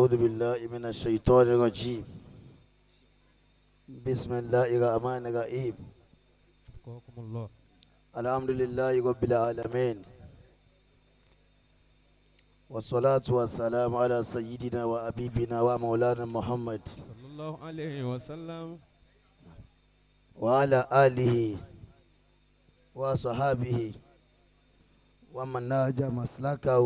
أعوذ بالله من الشيطان الرجيم بسم الله الرحمن الرحيم حياكم الله. الحمد لله رب العالمين والصلاة والسلام على سيدنا وحبيبنا ومولانا محمد صلى الله عليه وسلم. وعلى آله وصحابه ومن نهج مسلكه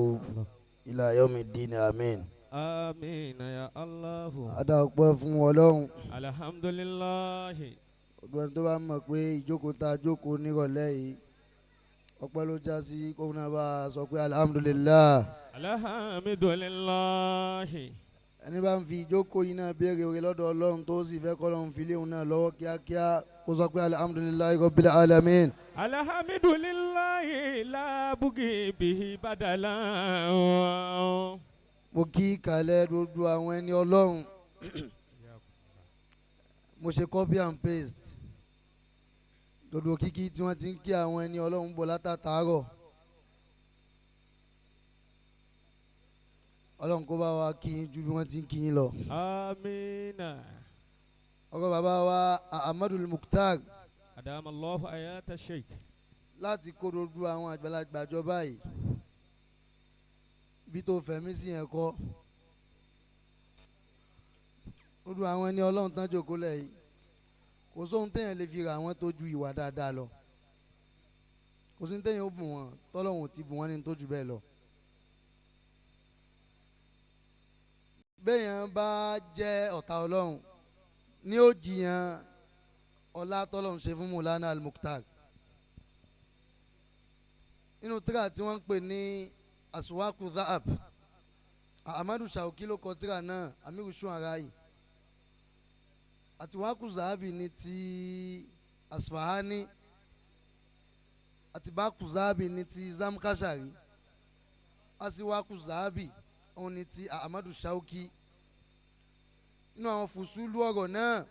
إلى يوم الدين آمين. آمين يا الله. A dá ọpẹ́ fún Ọlọ́run. الحمد لله. Gbogbo ẹni tó bá mọ̀ pé ìjókòó tá a jókòó nírọ̀lẹ́ yìí, ọpẹ́ ló já sí, kóun náà bá a sọ pé alhamdulilah. الحمد لله. Ẹni bá ń fi ìjókòó yìí náà béèrè oore lọ́dọ̀ Ọlọ́run, tó sì fẹ́ kọ́lọ́run fi léun náà lọ́wọ́ kíákíá, kó sọ pé alhamdulilahi rabbil alamin. الحمد لله لا بغي به بدلا. Mo kí kalẹ̀ gbogbo àwọn ẹni Ọlọ́run. Mo ṣe copy and paste gbogbo kíkí tí wọ́n ti ń kí àwọn ẹni Ọlọ́run bọ̀ látàtàárọ̀. Ọlọ́run kó bá wa kí yín ju bí wọ́n ti ń kí yín lọ. آمين. Ọkọ bàbá wa Ahmadu Mukhtar أدام الله حياة الشيخ. láti kó gbogbo àwọn àgbàlagbà jọ báyìí, ibi tó fẹ̀mí sí yẹn kọ́. Gbogbo àwọn ẹni Ọlọ́run tán jókòó lẹ̀ yìí, kò sóhun téèyàn lè fi rà wọ́n tó ju ìwà dáadáa lọ. Kò sí téèyàn ó bùn wọ́n tọ́lọ́hun ò ti bùn wọ́n ní tó ju bẹ́ẹ̀ lọ. Béèyàn bá jẹ́ ọ̀tá Ọlọ́run ní ó jiyàn ọlá tọ́lọ́run ṣe fún Mùlánà Al-Mukhtar nínú tíra tí wọ́n ń pè ní Aswaku Dhahab. Ahmadu Shauki ló kọ tíra náà, Amiru Shu'ara yìí. Àtiwákù Zahabi ní ti Asfahani, àtibákù Zahabi ní ti Zamkashari, Asiwaku Zahabi òun ní ti Ahmadu Shauki. Nínú àwọn fùsùlù ọ̀rọ̀ náà,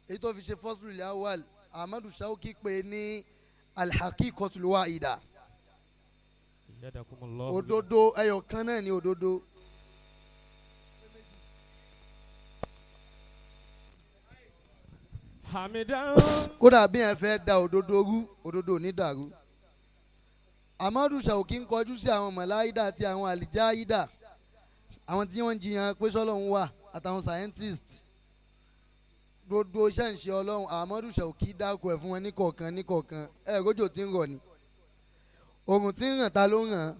èyí tó fi ṣe Faslul Awwal, Ahmadu Shauki pè ní Al-Haqiqatul Wahida. أيدكم الله. Òdodo ẹyọ kan náà ni òdodo. حمدا. Kódà bí ẹ fẹ́ da òdodo rú, òdodo ò ní dàrú. Amadu Shauki ń kọjú sí àwọn mọ̀láìdà àti àwọn àlìjáìdà, àwọn tí wọ́n ń jiyàn pé sọ́lọ́run wà, àtàwọn scientist. Gbogbo iṣẹ́ ń ṣe Ọlọ́run, Amadu Shauki dákọ̀ ẹ̀ fún wọn níkọ̀ọ̀kan níkọ̀ọ̀kan. Ẹ rójò tí ń rọ̀ ni, òrùn tí ń ràn, ta ló ń ràn?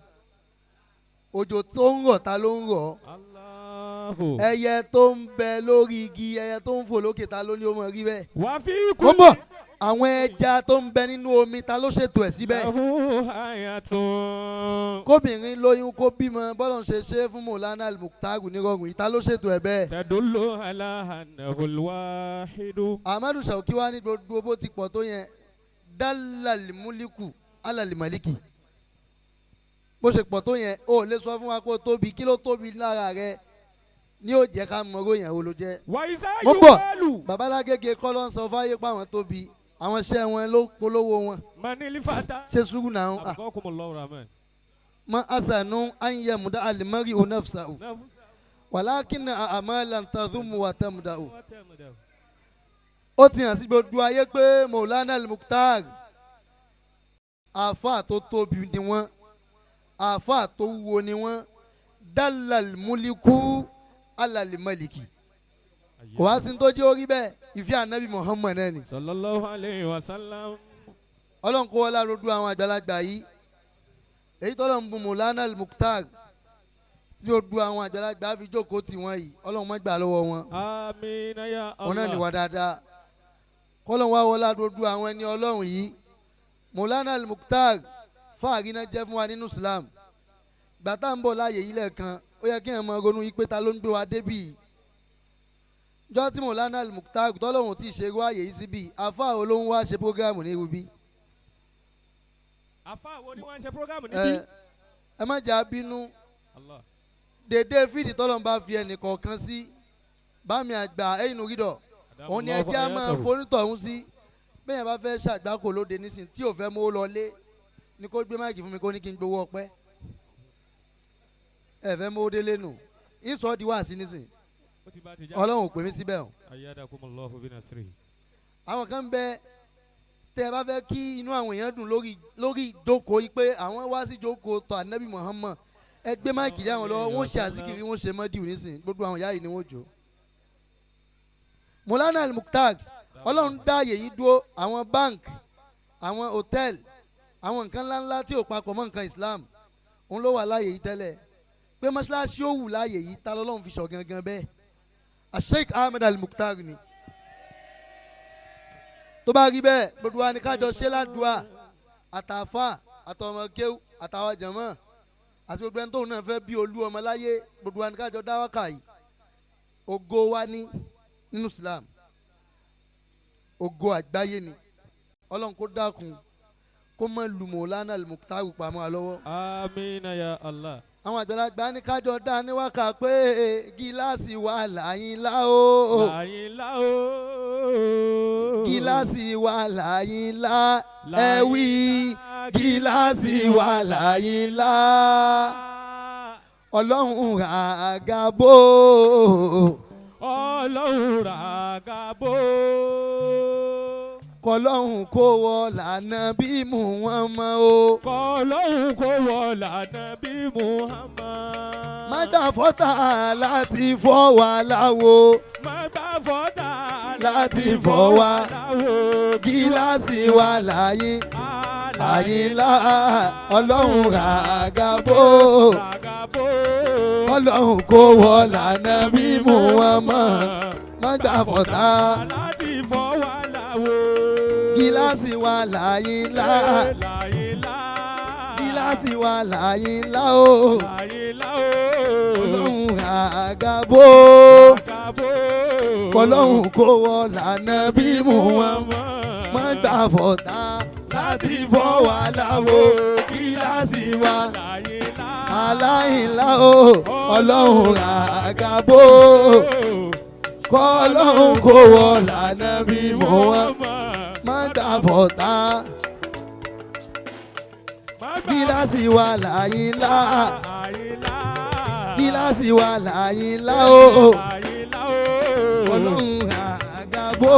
Òjò tó ń rọ̀, ta ló ń rọ̀? الله. Ẹyẹ tó ń bẹ lórí igi, ẹyẹ tó ń fò lókè, ta ló ní ó mọ rí bẹ́ẹ̀? وفي Mo كل bọ̀. Àwọn ẹja tó ń bẹ nínú omi, ta ló ṣètò ẹ̀ síbẹ̀? له آية. Kóbìnrin lóyún, kó bímọ, bọ́lọ̀ ń ṣe ṣe é fún Mọ̀lánà Al-Mukhtar nírọ̀rùn yìí, ta ló ṣètò ẹ̀ bẹ́ẹ̀? تدل على أنه الواحد. Ahmadu Shauki wá ní gbogbo bó ti pọ̀ tó yẹn, dálàlímúlíkù alàlímọ̀líkì, bó ṣe pọ̀ tó yẹn, o ò lè sọ fún wa kó tóbi. Kí ló tóbi lára rẹ ní ó jẹ́ ká mọ oró yẹn wo ló jẹ́? وإذا Mo bọ̀. يقال Babalágége kọ́ ló ń sọ fáyé pé àwọn tóbi, àwọn iṣẹ́ wọn ló polówó wọn. من الفتى. Ṣe sùúrù náà. أبقاكم الله الرحمن. Mọ asanu anyamuda alimari onafsa'u wàlákìnà àmàlà ntàdúmù wàtàmùdàù. Ó ti hàn sí gbogbo ayé pé Mọ̀lánà Al-Mukhtar, àáfàá tó tóbi ni wọ́n, àáfàá tó wúwo ni wọ́n. Dálàlmúlíkù alàlímọ̀lìkì, kò wá sí ní tó jẹ́ orí bẹ́ẹ̀, ìfẹ́ ànábì Muhammad náà ni. صلى الله عليه وسلم. Ọlọ́run kó wọlé àròdú àwọn àgbàlagbà yìí, èyí tọ́lọ̀ ń bu Mọ̀lánà Al-Mukhtar tí ó du àwọn àgbàlagbà fi jókòó tì wọ́n yìí, Ọlọ́run má gbà lọ́wọ́ wọn. آمين يا Òun náà الله. níwà dáadáa. Kọ́lọ́n wá wọlé àròdú àwọn ẹni Ọlọ́run yìí. Mọ̀lánà Al-Mukhtar, fáàrí náà jẹ́ fún wa nínú Islam. Gbàtà ń bọ̀ láàyè yìí lẹ́ẹ̀kan, ó yẹ kí ẹ̀ mọ ronú yìí pé ta ló ń gbé wa débì yìí. Jọ́ tí Mọ̀lánà Al-Mukhtar tọ́lọ́hún ti ṣerú àyè yìí síbí, àfáà olóhùn wá ṣe prógráàmù ní rubí. Àfáà wo ni wọ́n ń ṣe prógámù níbí? Ẹ má jà bínú. Allah. Dédé fídì tọ́lọ́n bá fi ẹnì kọ̀ọ̀kan sí bámi àgbà ẹ̀yìn rídọ̀, òun ni ẹjẹ́ á máa forítọ̀ ọ̀hún sí. Bẹ́ẹ̀ bá fẹ́ ṣàgbákò lóde nísìn tí ò fẹ́ mú ó lọ lé ni, kó gbé máìkì fún mi, kó ní kí n gbowó ọpẹ́. Ẹ fẹ́ mú ó délé nù. Ìsọ̀ di wáàsí nísìn. Ó ti bá ti já. Ọlọ́run ò pè mí síbẹ̀ o. Ayyadakumullahu binasrihi. Àwọn kan bẹ, tẹ ẹ bá fẹ́ kí inú àwọn èèyàn dùn lórí ìjókòó yìí pé àwọn wá sí ìjókòó tọ Ànábì Muhammad, ẹ gbé mic lé àwọn lọ́wọ́, wọ́n ṣe àzíkiri, wọ́n ṣe mọ́dìwì nísìn, gbogbo àwọn ìyá yìí ni wọ́n jó. Mọ̀lánà Al-Mukhtar, Ọlọ́run dá àyè yìí dúró. Àwọn bank, àwọn hotel, àwọn nǹkan ńláńlá tí ò papọ̀ mọ́ nǹkan Islam, òun ló wà láàyè yìí tẹ́lẹ̀. Pé mọ́ṣáláṣí ó wù láàyè yìí, ta lọ́lọ́run fi sọ gangan bẹ́ẹ̀? Sheikh Ahmed Al-Mukhtar ni. Tó bá rí bẹ́ẹ̀, gbogbo wa ni kájọ ṣe ládùúà, àtàfà, àtọmọkéw, àtàwọn jàmọ́, àti gbogbo ẹni tóun náà fẹ́ bí olú ọmọ láyé, gbogbo wa ni kájọ dáwọ́kà yìí. Ògo wa ní nínú Islam, ògo àgbáyé ni. Ọlọ́run kó dákun kó má lu Mọ̀lánà Al-Mukhtar pamọ́ lọ́wọ́. Amina ya Allah. Àwọn àgbàlagbà ní kájọ dá ní wákà pé gíláàsì wà láyín lá o. Láyìnlá o. Gíláàsì wà láyín lá, ẹ wí, gíláàsì wà láyín lá, Ọlọ́run àgàbò. Ọlọ́run ràgàbò. Kọlọ́hún kó wọ lànà bí mú wọn mọ́ o. Kọlọ́hún kó wọ lànà bí Muhammad. Má gbà fọ́tà láti fọ́ wa láwo. Má gbà fọ́tà láti fọ́ wa láwo. Gíláàsì wa láyé àyínlá, Ọlọ́run àgàbò. Ràgàbò. Kọlọ́hún kó wọ lànà bí mú wọn mọ́, má gbà fọ́tà láti fọ́ wa láwo. Gíláàsì wa láyínlá. Láyìnlá. Gíláàsì wa láyínlá o. Láyìnlá o. Ọlọ́run àgàbò. Ràgàbò. Kọlọ́hún kó wọ lànà bí mú wọn má gbà fọ́tà láti fọ́ wa láwo. Gíláàsì wa Láyìnlá. aláìlá o. Ọlọ́run àgàbò. Kọlọ́hún kó wọ lànà bí mú wọn má gbà fọ́tà. Gíláàsì wa láyìnlá. Gíláàsì wa láyìnlá o. Ọlọ́run àgàbò.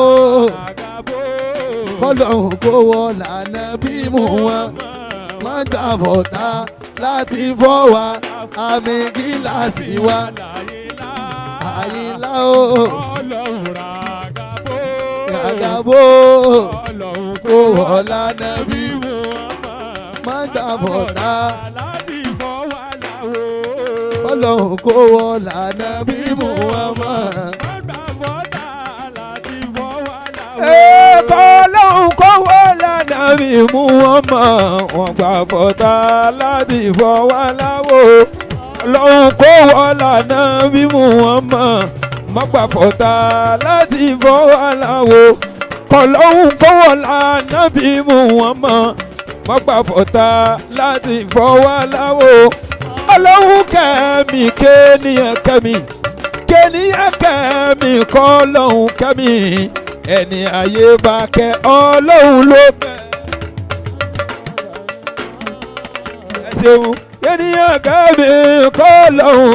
Kọlọ́hún kó wọ lànà bí mú wọn má gbà fọ́tà láti fọ́ wa. Àmì gíláàsì wa àyìnlá o. Àgàbò kó wọ lànà bí má gbà fọ́tà. Kọlọ́hún kó wọ lànà bí mú wọn mọ́. Kọ́lọ́hún kó wọ́ lánàá mi mú wọn mọ̀, wọ́n gbà fọ́tà láti fọ́ wá láwo. Lọ́hún kó wọ́ lánàá mi mú wọn mọ̀, mọ́ gbà fọ́tà láti fọ́ wá láwo. Kọ́lọ́hún kó wọ́ lánàá mi mú wọn mọ̀, mọ́ gbà fọ́tà láti fọ́ wá láwo. Ọlọ́hún kẹ́mi kéèyàn kẹ́mi kéèyàn kẹ́mi, kọ́lọ́hún kẹ́mi, ẹni ayé bá kẹ́, Ọlọ́hun ló kẹ́. Ẹ ṣeun. Kéèyàn kẹ́mi kọ́lọ́hún.